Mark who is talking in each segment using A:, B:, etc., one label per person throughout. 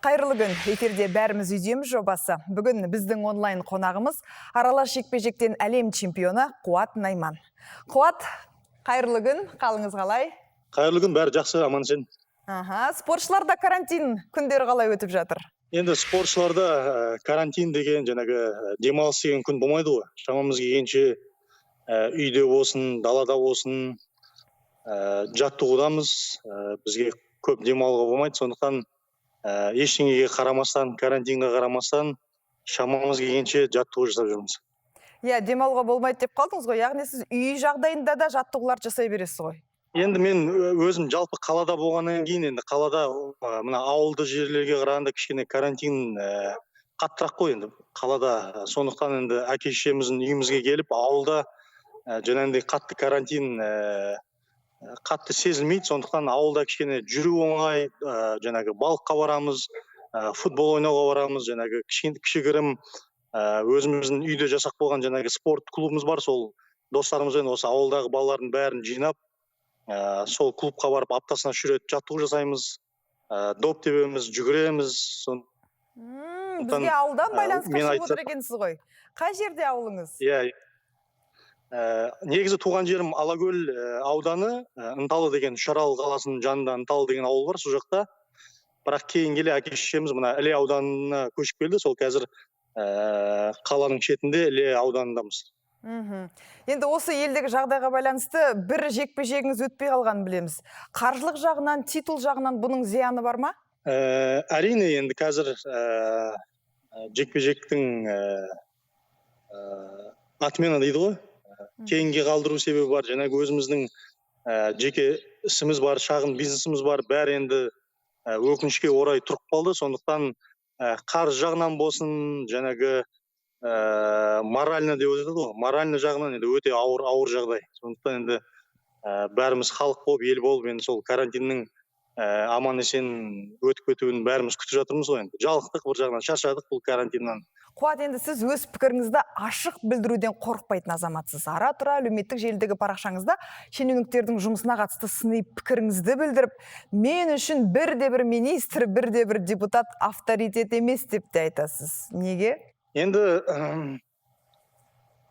A: Қайырлы күн! Эфирде «Бәріміз үйдеміз» жобасы. Бүгін біздің онлайн қонағымыз — аралас жекпе-жектен әлем чемпионы Қуат Найман. Қуат, қайырлы күн, қалыңыз қалай?
B: Қайырлы күн, бәрі жақсы, аман есен.
A: Аха, спортшыларда карантин күндері қалай өтіп жатыр?
B: Енді спортшыларда карантин деген, жаңағы демалыс деген күн болмайды ғой. Шамамыз келгенше үйде болсын, далада болсын, жаттығудамыз. Бізге көп демалуға болмайды, сондықтан ештеңеге қарамастан, карантинге қарамастан, шамамыз келгенше жаттығу жасап жүрміз.
A: Иә, демалуға болмайды деп қалдыңыз ғой, яғни сіз үй жағдайында да жаттығулар жасай бересіз ғой.
B: Енді мен өзім жалпы қалада болғаннан кейін, енді қалада мына ауылды жерлерге қарағанда кішкене карантин қаттырақ қой енді қалада. Сондықтан енді әке шешеміздің үйімізге келіп, ауылда жаңағындай қатты карантин қатты сезілмейді. Сондықтан ауылда кішкене жүру оңай, жаңағы балыққа барамыз, футбол ойнауға барамыз, жаңағы кішігірім өзіміздің үйде жасап қойған жаңағы спорт клубымыз бар. Сол достарымызбен осы ауылдағы балалардың бәрін жинап, сол клубқа барып, аптасына үш рет жаттығу жасаймыз, доп тебеміз, жүгіреміз. Сондықтан,
A: Бізге ауылдан байланысқа
B: мен
A: шығып
B: айтсам
A: отыр екенсіз ғой. Қай жерде ауылыңыз?
B: Иә, негізі туған жерім Алакөл ауданы, Ынталы деген, Үшарал қаласының жанында Ынталы деген ауыл бар, сол жақта. Бірақ кейін келе әке шешеміз мына Іле ауданына көшіп келді. Сол қазір қаланың шетінде, Іле ауданындамыз.
A: Енді осы елдегі жағдайға байланысты бір жекпе-жегіңіз өтпей қалғанын білеміз. Қаржылық жағынан, титул жағынан бұның зияны бар ма?
B: Әрине, енді қазір жекпе жектің отмена дейді ғой, кейінге қалдыру себебі бар. Жаңағы өзіміздің жеке ісіміз бар, шағын бизнесіміз бар, бәрі енді өкінішке орай тұрып қалды. Сондықтан қаржы жағынан болсын, жаңағы морально деп айтады ғой, морально жағынан енді өте ауыр, ауыр жағдай. Сондықтан енді бәріміз халық болып, ел болып, енді сол карантиннің аман есен өтіп кетуін бәріміз күтіп жатырмыз ғой. Енді жалықтық, бір жағынан шаршадық бұл карантиннан.
A: Қуат, енді сіз өз пікіріңізді ашық білдіруден қорықпайтын азаматсыз. Ара тұра әлеуметтік желідегі парақшаңызда шенеуніктердің жұмысына қатысты сыни пікіріңізді білдіріп, «мен үшін бірде бір министр, бірде бір депутат авторитет емес» деп те айтасыз. Неге?
B: Енді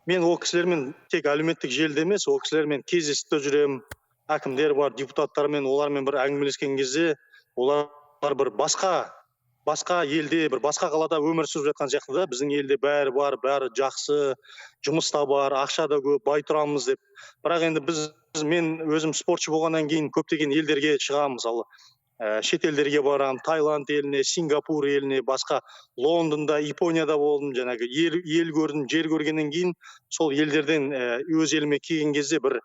B: мен ол кісілермен тек әлеуметтік желіде емес, ол кісілермен кездесіп те жүремін. Әкімдер бар, депутаттармен, олармен бір әңгімелескен кезде олар бір басқа елде, бір басқа қалада өмір сүріп жатқан сияқты да. Біздің елде бәрі бар, бәрі жақсы, жұмыс та бар, ақша да көп, бай тұрамыз деп. Бірақ енді біз, мен өзім спортшы болғаннан кейін көптеген елдерге шығамын, мысалы, шетелдерге барамын, Таиланд еліне, Сингапур еліне, басқа Лондонда, Японияда болдым. Жаңағы ел көрдім, жер көргеннен кейін сол елдерден өз еліме келген кезде бір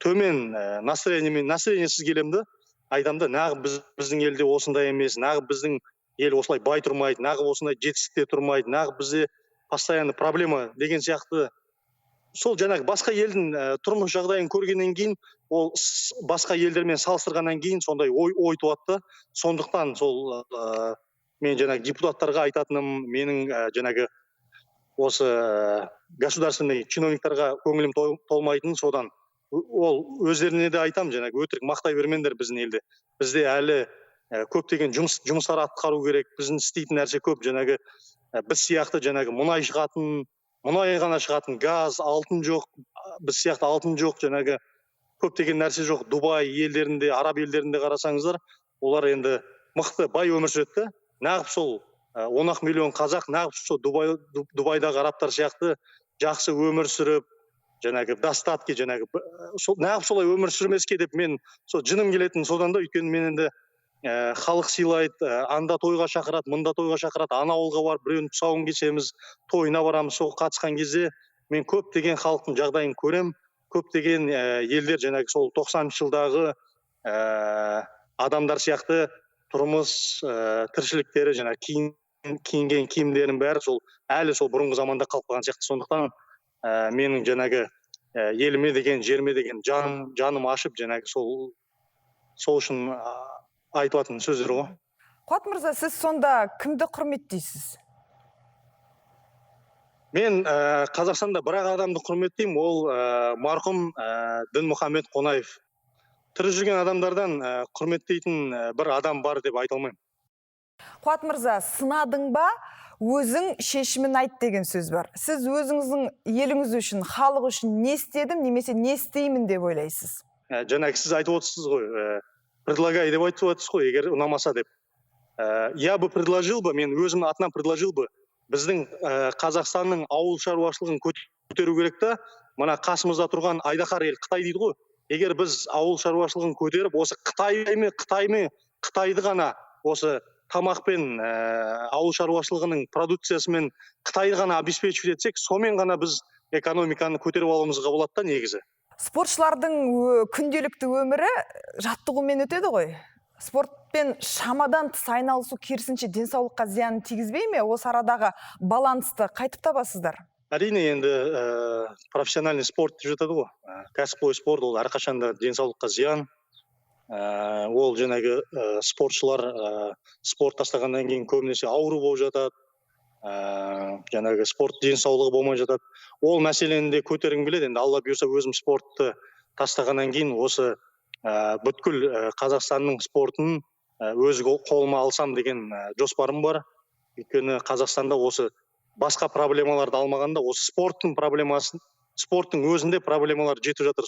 B: төмен настроениемен, настроениесіз келемін да. Айтамын да, нағып біздің елде осындай емес, нағып біздің ел осылай бай тұрмайды, нағып осындай жетістікте тұрмайды, нағып бізде постоянно проблема деген сияқты. Сол жаңағы басқа елдің тұрмыс жағдайын көргеннен кейін, ол басқа елдермен салыстырғаннан кейін сондай ой туады да. Сондықтан сол мен жаңағы депутаттарға айтатыным, менің жаңағы осы государственный чиновниктарға көңілім толмайтыны содан. Ол өздеріне де айтамын, жаңағы өтірік мақтай бермеңдер біздің елде. Бізде әлі көптеген жұмыстар атқару керек, біздің істейтін нәрсе көп. Жаңағы біз сияқты жаңағы мұнай шығатын, мұнай ғана шығатын, газ, алтын жоқ, біз сияқты алтын жоқ, жаңағы көптеген нәрсе жоқ. Дубай елдерінде, араб елдерінде қарасаңыздар, олар енді мықты бай өмір сүреді да. Нағып сол 10 ақ миллион қазақ нағып сол Дубайдағы арабтар сияқты жақсы өмір сүріп, жаңағы в достатке, жаңағы сол нағып солай өмір сүрмеске деп мен сол жыным келетін содан да. Өйткені мен енді халық сыйлайды, анда тойға шақырады, мында тойға шақырады, ана ауылға барып біреуінің тұсауын кесеміз, тойына барамыз. Сол қатысқан кезде мен көптеген халықтың жағдайын көрем. Көптеген елдер жаңағы сол 90-жылдағы адамдар сияқты тұрмыс, тіршіліктері, жаңағы киінген киімдерінің бәрі сол әлі сол бұрынғы заманда қалып қалған сияқты. Сондықтан менің жаңағы еліме деген, жеріме деген жаным ашып, жаңағы сол үшін айтылатын сөздер ғой.
A: Қуат мырза, сіз сонда кімді құрметтейсіз?
B: Мен Қазақстанда бір ақ адамды құрметтеймін, ол марқұм Дінмұхамед Қонаев. Тірі жүрген адамдардан құрметтейтін бір адам бар деп айта алмаймын.
A: Қуат мырза, сынадың ба, өзің шешімін айт деген сөз бар. Сіз өзіңіздің еліңіз үшін, халық үшін не істедім немесе не істеймін деп ойлайсыз?
B: Жаңағы сіз айтып отырсыз ғой, предлагай деп айтып отырсыз ғой, егер ұнамаса деп. Я бы предложил бы, мен өзімнің атынан предложил бы, біздің Қазақстанның ауыл шаруашылығын көтеру керек та, мына қасымызда тұрған айдаһар ел Қытай дейді ғой. Егер біз ауыл шаруашылығын көтеріп, осы Қытайды ғана осы тамақпен, ауыл шаруашылығының продукциясымен Қытайды ғана обеспечивать етсек, сонымен ғана біз экономиканы көтеріп алуымызға болады да негізі.
A: Спортшылардың күнделікті өмірі жаттығумен өтеді ғой. Спортпен шамадан тыс айналысу керісінше денсаулыққа зиянын тигізбей ме? Осы арадағы балансты қайтып табасыздар?
B: Әрине, енді профессиональный спорт деп жатады ғой. Кәсіпқой спорт ол әрқашанда денсаулыққа зиян. Ол жаңағы спортшылар спорт тастағаннан кейін көбінесе ауру болып жатады. Жаңағы спорт денсаулығы болмай жатады. Ол мәселені де көтергім келеді. Енді Алла бұйырса, өзім спортты тастағаннан кейін осы бүткіл Қазақстанның спортын өз қолыма алсам деген жоспарым бар. Өйткені Қазақстанда осы басқа проблемаларды алмағанда, осы спорттың проблемасын, спорттың өзінде проблемалар жетіп жатыр.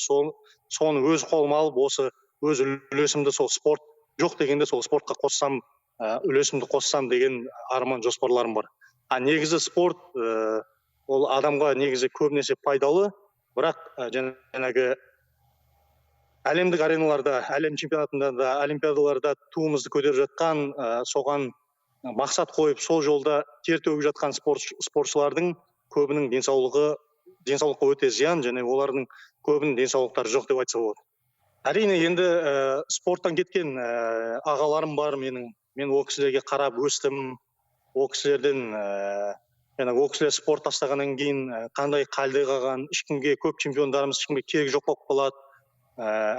B: Соны өз қолыма алып, осы өз үлесімді сол спорт жоқ дегенде сол спортқа қоссам, үлесімді қоссам деген арман жоспарларым бар. А негізі спорт ол адамға негізі көбінесе пайдалы, бірақ жаңағы әлемдік ареналарда, әлем чемпионатында да, олимпиадаларда туымызды көтеріп жатқан, соған мақсат қойып, сол жолда тер төгіп жатқан спортшылардың көбінің денсаулыққа өте зиян, және олардың көбінің денсаулықтары жоқ деп айтса болады. Әрине, енді спорттан кеткен ағаларым бар менің. Мен ол кісілерге қарап өстім. Ол кісілерден, жаңағы ол кісілер спорт тастағаннан кейін қандай халде қалған, ешкімге, көп чемпиондарымыз ешкімге керегі жоқ болып қалады.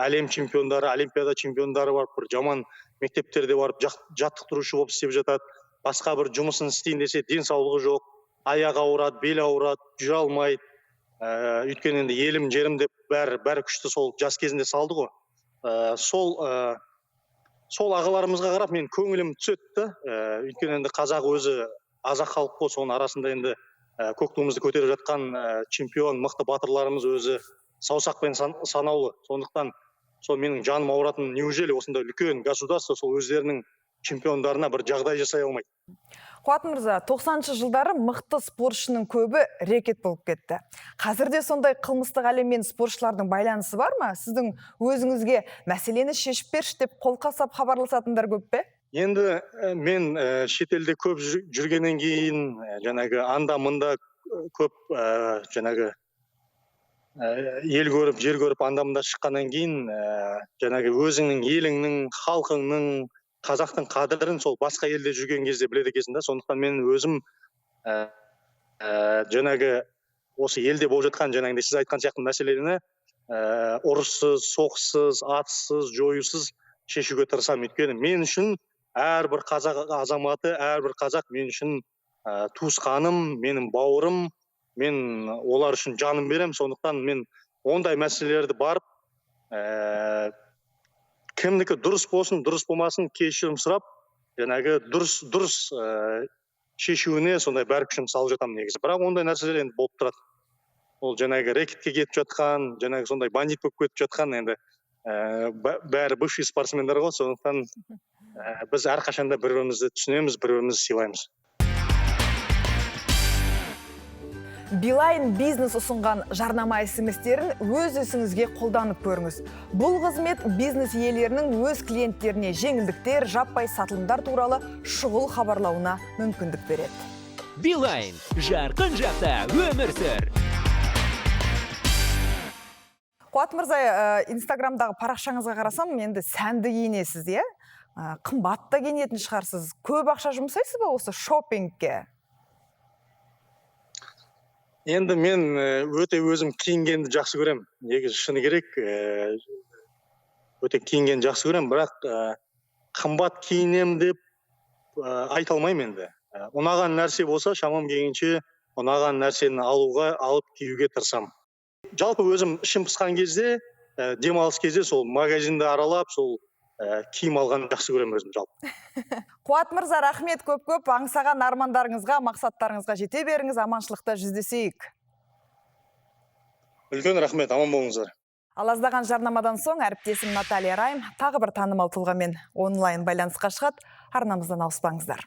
B: Әлем чемпиондары, олимпиада чемпиондары барып бір жаман мектептерде барып жаттықтырушы болып істеп жатады. Басқа бір жұмысын істейін десе, денсаулығы жоқ, аяғы ауырады, белі ауырады, жүре алмайды. Өйткені енді елім, жерім деп бәрі күшті сол жас кезінде салды ғой. Сол ағаларымызға қарап мен көңілім түседі да. Өйткені енді қазақ өзі азақ халық қой, соның арасында енді көк туымызды көтеріп жатқан чемпион, мықты батырларымыз өзі саусақпен санаулы. Сондықтан сол менің жаным ауыратын, неужели осындай үлкен государство сол өздерінің чемпиондарына бір жағдай жасай алмайды?
A: Қуат мырза, 90-шы жылдары мықты спортшының көбі рэкет болып кетті. Қазір де сондай қылмыстық әлеммен спортшылардың байланысы бар ма? Сіздің өзіңізге мәселені шешіп берші деп қолқа сап хабарласатындар көп пе?
B: Енді мен шетелде көп жүргеннен кейін, жаңағы анда мында көп, жаңағы ел көріп, жер көріп, анда мында шыққаннан кейін, жаңағы өзіңнің еліңнің, халқыңның, қазақтың қадірін сол басқа елде жүрген кезде біледі екенсің да. Сондықтан мен өзім жаңағы осы елде болып жатқан, жаңағыдай сіз айтқан сияқты мәселені ұрыссыз, соғыссыз, атыссыз, жоюсыз шешуге тырысамын. Өйткені мен үшін әрбір қазақ азаматы, әрбір қазақ мен үшін туысқаным, менің бауырым, мен олар үшін жаным беремін. Сондықтан мен ондай мәселелерді барып, кімдікі дұрыс болсын, дұрыс болмасын, кешірім сұрап, жаңағы дұрыс шешуіне сондай бәр күшімді салып жатамын негізі. Бірақ ондай нәрселер енді болып тұрады. Ол жаңағы рэкетке кетіп жатқан, жаңағы сондай бандит болып кетіп жатқан енді бәрі бывший спортсмендер ғой. Сондықтан біз әрқашанда бір-бірімізді түсінеміз, бір-бірімізді сыйлаймыз.
A: Билайн бизнес ұсынған жарнама смс-терін өз ісіңізге қолданып көріңіз. Бұл қызмет бизнес иелерінің өз клиенттеріне жеңілдіктер, жаппай сатылымдар туралы шұғыл хабарлауына мүмкіндік береді.
C: Билайн, жарқын жақта өмір сүр.
A: Қуат мырза, Инстаграмдағы парақшаңызға қарасам, енді сәнді киінесіз, иә? Қымбат та киінетін шығарсыз. Көп ақша жұмсайсыз ба осы шопингке?
B: Енді мен өте өзім киінгенді жақсы көремін. Негізі шыны керек, өте киінгенді жақсы көремін, бірақ қымбат киінемін деп айта алмаймын енді. Ұнаған нәрсе болса, шамам келгенше ұнаған нәрсені алып киюге тырысамын. Жалпы өзім ішім пысқан кезде Демалыс кезде сол магазинді аралап, сол киім алғанды жақсы көремін өзім жалпы.
A: Қуат мырза, рахмет көп көп аңсаған армандарыңызға, мақсаттарыңызға жете беріңіз. Аманшылықта жүздесейік.
B: Үлкен рахмет, аман болыңыздар.
A: Ал аздаған жарнамадан соң әріптесім Наталья Райм тағы бір танымал тұлғамен онлайн байланысқа шығады. Арнамыздан ауыспаңыздар.